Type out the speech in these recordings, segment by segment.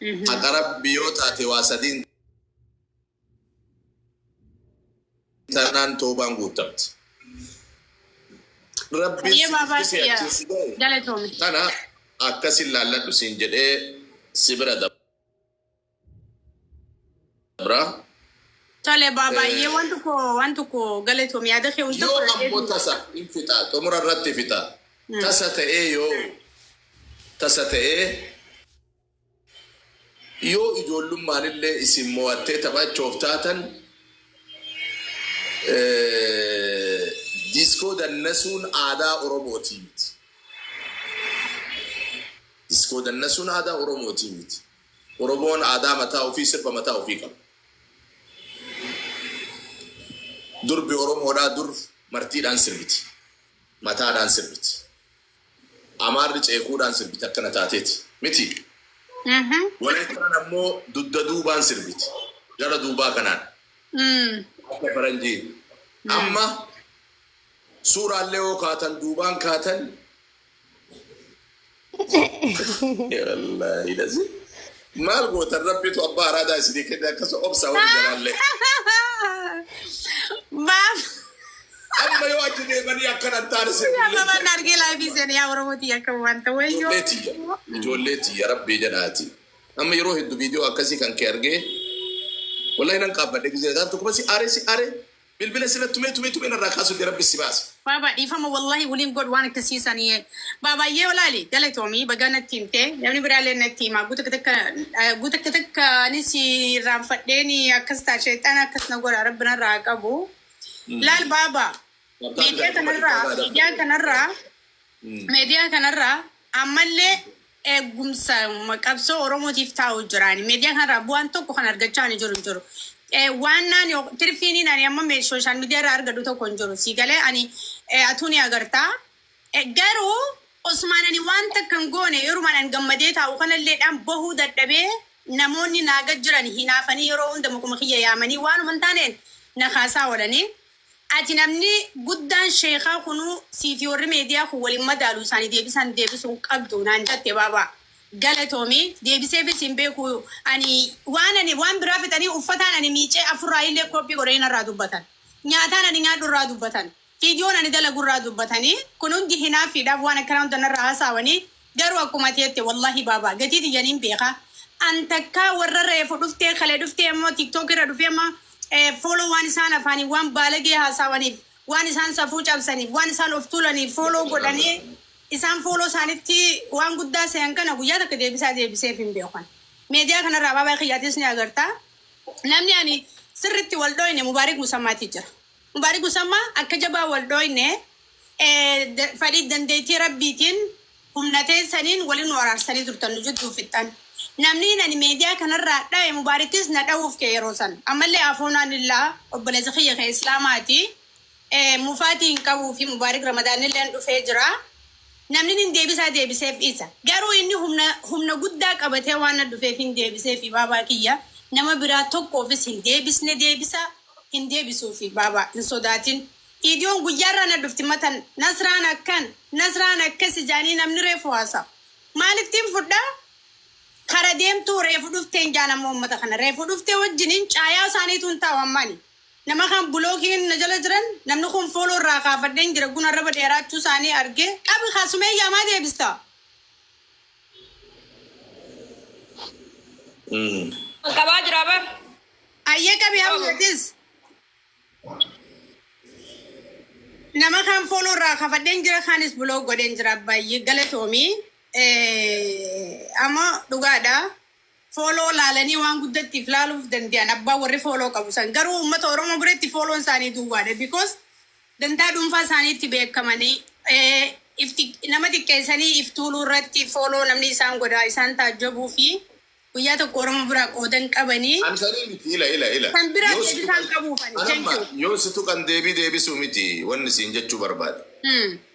Haqa Rabbi yoo taate waa sadiin tanaan toobaan guutamti. Rabbiin Ayyee baabaa si kiyya achiin si gahe. galatoomi. Tana akkasin laalladhu siin jedhee si bira dabra. Tole baabaayyee waan tokko waan tokko galatoomi yaada kee hunda Yoo fudhadhee ammoo tasa hin fixa, xumura irratti fixa. Tasa ta'ee yoo tasa ta'ee yoo ijoollummaan illee isin mo'attee taphachuuf taatan, diiskoo dannasuun aadaa Oromootii miti. Diiskoo dannasuun aadaa Oromootii miti. Oromoon aadaa mataa ofii, sirba mataa ofii qaba. Durbi Oromoodhaa dur martiidhaan sirbiti. Mataadhaan sirbiti. Amaarri ceekuudhaan sirbiti akkana taateeti. Miti. Walaayittaan ammoo dugda duubaan sirbiti. Gara duubaa kanaan. Akka faranjii. Amma suuraallee yoo kaatan duubaan kaatan. Wallaahi lasi. Maal gootan, Rabbitu abbaa araadaa isinii kenne, akkasuma obsaa walii jalaallee. Baab. Amma yoo achi deemanii akkana hin taane Yaa sirbillee. baabaan argee laafii seenee yaa Oromootii akka wanta wayyoo. Ijoollee tiyya. Ijoollee tiyya, Rabbii jedhaati. Amma yeroo hedduu viidiyoo akkasii kan kee argee wallahi nan qaabbadhe. Gisee gaaf tokko si aaree si aaree bilbila sila tumee tumee tumee narraa kaasuu Rabbi si baase. Baaba, dhiifama, wallahi waliin godhu waan akkasiisanii. Baabayyee olaali galatoomii, baga natti himte, namni biraallee natti hima. Guuta takka guuta takka anis irraanfadheen akkas ta'a, sheexaan akkas na godha, Rabbi narraa haa qabu. Laal baaba, miidiyaa kanarraa miidiyaa kanarraa miidiyaa kanarraa ammallee eegumsa qabsoo Oromootiif taa'u jiraani. Miidiyaa kanarraa bu'aan tokko kan argachaa hin jiru hin jiru. Waan naan tirfiiniin ani amma social media irraa argadhu tokko hin jiru. Si galee ani atuu ni agartaa. Garuu osmaan ani waan takka hin goone, yerumaan ani gammadee taa'u kanalleedhaan bahuu dadhabee, namoonni naaga jiran hinaafanii yeroo hunda maquma kiyya yaamanii waanuma hin taaneen na kaasaa oolanii. Ati namni guddaan sheekaa kunuu siifi warri meediyaa kun waliin madaalu isaanii deebisan deebisuu hin qabdu naan jette baabaa. Galatoomii, deebiseefis hin beeku. Ani waan ani waan biraa fixanii uffataan ani miicee afurraa illee kooppii godhanii narraa dubbatan. Nyaataan ani nyaadhu irraa dubbatan. Viidiyoon ani dalagu irraa dubbatanii, kun hundi hinaaffiidhaaf waan akkanaa hunda narraa hasaawanii. Garuu akkuma ati jette, wallahi baabaa, gatii tiyyaniin beekaa. An takkaa warra reefu dhuftee kale dhuftee ammoo TikTok irra dhufee amma follow waan isaan afaanii waan baalagee hasaawaniif, waan isaan safuu cabsaniif, waan isaan of tuulaniif follow godhanii isaan follow isaanitti waan guddaa se'an kana guyyaa takka deebisaa deebiseef hin beekan. Meediyaa kanarraa baabaa kiyyaatis ni agartaa. Namni ani sirritti wal dhooyne Mubaarik Musammaati jira. Mubaarik Musammaa akka jabaa wal dhooyne, fadhii dandeettii Rabbiitiin humna teessaniin waliin nu araarsanii turtan, nu jidduu fixxan. Namni ani meediyaa kanarraa dhawe Mubaarikis na dhawuuf kee yeroo san. Ammallee afoonaan illaa obboleessa kiyya kan Islaamaati. Mufaatii hin qabuu fi Mubaarik Ramadaanillee dhufee jira. Namni hin deebisaa deebiseef isa. Garuu inni humna humna guddaa qabatee waan na dhufeef hin deebiseef baabaa kiyya. Nama biraa tokkoofis hin deebisne, deebisa hin deebisuufi baabaa hin sodaatin. Viidiyoon guyyaarraa na dhufti matan Nasraan akkan Nasraan akkas ijaanii namni reefu haasa. Maalittiin fudhaa? Kara deemtuu reefu dhufteen jaan amma uummata kana reefu dhuftee wajjiniin caayaa isaaniitu hin taa'u ammaani. Nama kan blockiin na jala jiran, namni kun follow irraa kaafadheen jira, guna arraba dheeraachuu isaanii argee qabi kaasumee yaamaa deebista. Qabaa jira bar. Ayyee, qabi hammatis. Nama kan follow irraa kaafadheen jira, kaanis block godheen jira, baay'ee galatoomii. Amma dhugaadha. Follow laalanii waan guddattiif laaluuf danda'an abbaa warri follow qabu san, garuu uummata Oromoo biratti follown isaanii duwwaadha, because dantaa dhuunfaa isaaniitti beekamanii ifti nama xiqqeessanii if tuuluu irratti follow namni isaan godha isaan taajjabuu fi guyyaa tokko Oromoo biraa qoodan qabanii. Ani sanii miti, ila ila ila. Kan biraa Yoo si deebisaan tuqan qabuufani. Thank anamma you. yoo si tuqan deebii deebisuu miti wanni siin jechuu barbaade.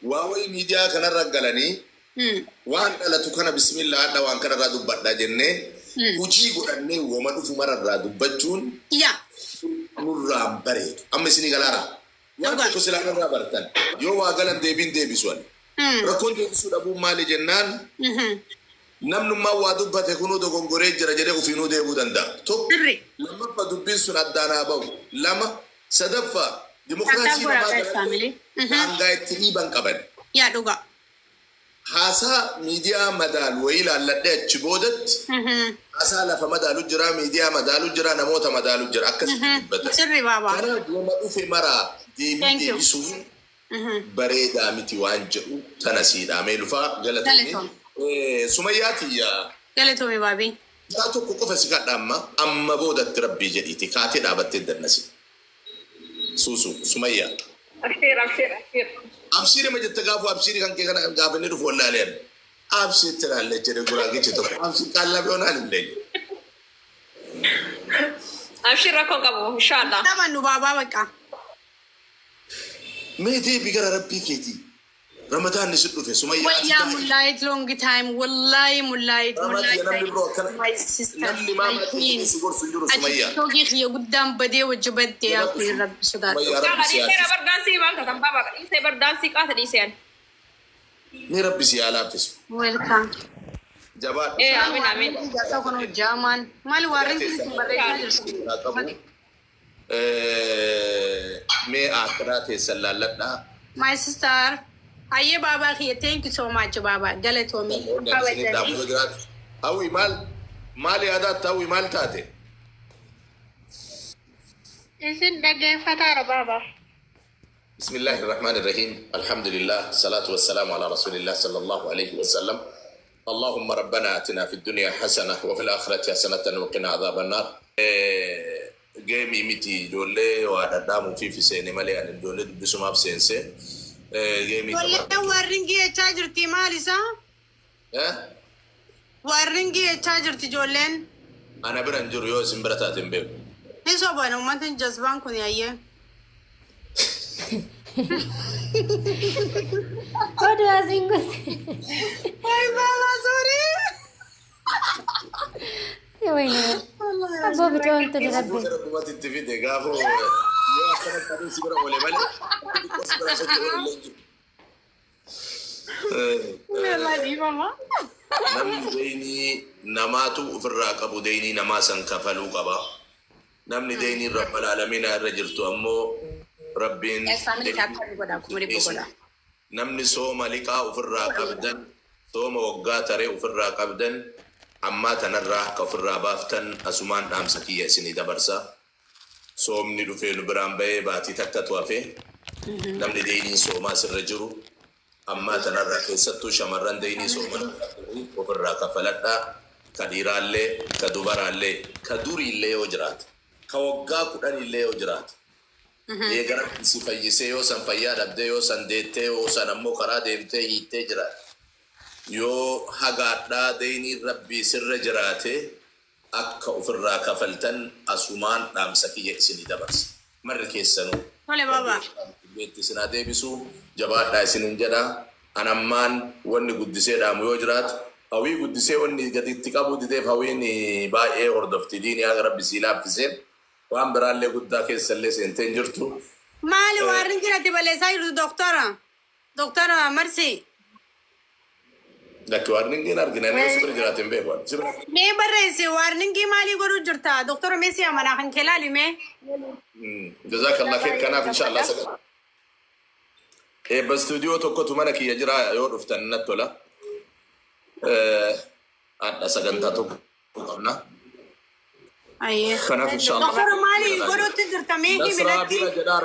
Waa wayii miidiyaa kanarra galanii waan dhalatu kana bismillah hadha waan kanarraa dubbadha jennee hojii godhannee wama dhufu mararraa dubbachuun nurraan bareedu. Amma isinii galaara. Waan Dhugaa. tokko silaa narraa bartan, yoo waa galan deebiin deebisu ani. Rakkoon deebisuu dhabuun maali jennaan Namnummaan waa dubbate kunuu dogongoree jira jedhee ofiinuu deebuu danda'a. Tokko Sirri. lammaffaa dubbiin sun addaan haa bahu. Lama sadaffaa dimokiraasii Tap tap namaa godhaa guys family. Daangaa itti dhiiban qaban. Yaa dhugaa. Haasaa miidiyaa madaalu wayii ilaalladhee achi boodatti haasaa lafa madaalu jira, miidiyaa madaalu jira, namoota madaalu jira akkasitti dubbatan. Sirri baabaa. Kanaaf yooma dhufe maraa deebii Thank you. deebisuun bareedaa miti waan jedhu tana siidhaamee lufaa Galatoom. galatoomii. Sumayyaa tiyyaa. Galatoomi baabii. Yaa tokko qofa si kadha amma amma boodatti rabbii jedhiiti kaatee dhaabattee dannasi. Suusu Sumayyaa. Abshir, abshir, abshir. Abshiiri ma jette gaafu abshiiri kan kee kana gaafa inni dhufu wallaaleen. Abshiitti laallee jedhe guraagichi tokko abshii qaallaa yoonaan hin deegne. Abshir rakkoo qabu, inshallah. Tamannu baabaa baqa. Mee deebi gara rabbii keetii. Ramadaanni si dhufe Sumayyaa. Wayyaa mullaayit long time wallahi mullaayit. Ramadaanni namni biroo akkana My sister. namni maama keetii si gorsu hin jiru Sumayyaa. Ati kiyya guddaan badee wajji baddee yaa kun rabbi sodaadhu. Sumayyaa rabbi si Dhiisee yaachisa. bar daansii maal taatan baaba dhiisee bar daansii qaata dhiiseen. Ni rabbi si haa laaffisu. Welcome. Jabaadhu. Ee amiin amiin. Jaasa kun hojjaamaan maal warreen kun isin barreessaa jirtu. Mee akiraa teessan laalladhaa. My sister. Hayyee baabaa kiyya thank you so much baabaa galatoomii. Hawwi maal maal yaadatta hawwi maal taate? Isin dhaggeeffataadha baaba. بسم الله الرحمن الرحيم الحمد لله الصلاة والسلام على رسول الله صلى الله عليه وسلم اللهم ربنا آتنا في الدنيا حسنة وفي الآخرة حسنة وقنا عذاب النار. Geemii miti ijoollee waa dhadhaamuu fi fiseene malee ani ijoollee dubbisumaaf seense geemii. Ijoolleen warrin jechaa jirti maal isaa? Warrin jechaa jirti ijoolleen. Ana bira hin jiru yoo isin bira taate hin beeku. Ni soban uummatni jazbaan kun hayyee. Oduu asiin gosi. Ay baabaa sorry. Wayne. Abboo bitoo wanti rabbi. Rabbumatti itti fide gaafa yoo akkana qabee si bira oole malee xiqqoo si bira socho'uu illee hin jiru. Namni deynii namaatu ofirraa qabu deynii namaa san kafaluu qaba. Namni deynii rabbal aalamiina irra jirtu ammoo rabbiin Yes, family tap tap godhaa 500 godhaa. Namni sooma liqaa ofirraa qabdan sooma waggaa taree ofirraa qabdan ammaa tanarraa akka ofirraa baaftan asumaan dhaamsa kiyya isinii dabarsa. Soomni dhufee nu biraan bahee baatii takkatu hafee namni deynii soomaa sirra jiru ammaa tanarraa keessattuu shamarran deynii soomaa ofirraa kafaladhaa. Ka dhiiraallee, ka dubaraallee, ka duriillee yoo jiraate, ka waggaa 10illee yoo jiraate. Eega rabbi si fayyisee yoo san fayyaa dhabdee yoo san deettee yoo san ammoo karaa deemtee hiittee jiraate. Yoo hagaadhaa deynii rabbii sirra jiraate akka ofirraa kafaltan asumaan dhaamsa kiyya isinii dabarsa. Marri keessanuu. Tole baabaa. Beetti isinaa deebisu jabaadhaa isinin jedha. Anammaan wanni guddisee dhaamu yoo jiraatu hawwii guddisee wanni gaditti qabu dideef hawwiin baay'ee hordofti diinii haga rabbi sii laaffisee waan biraallee guddaa keessallee seentee hin jirtu. Maali warrin jirati balleessaa jirtu doktora? Doktora Marsi. Lakki warningiin argina inni si bira jiraate hin beeku. Si bira. Mee barreessi warningii maalii godhuu jirta? Doktora mee si amanaa kan kee laali mee? Jazakallah khair kanaaf inshallah sagal. Eebba istuudiyoo tokkotu mana kiyya jira yoo dhuftan natti tola. Hadha sagantaa tokko qabna. Ayyee. Kanaaf inshallah. Doktora maalii godhuutti jirta mee Nasraa himilatti? bira jedhaa.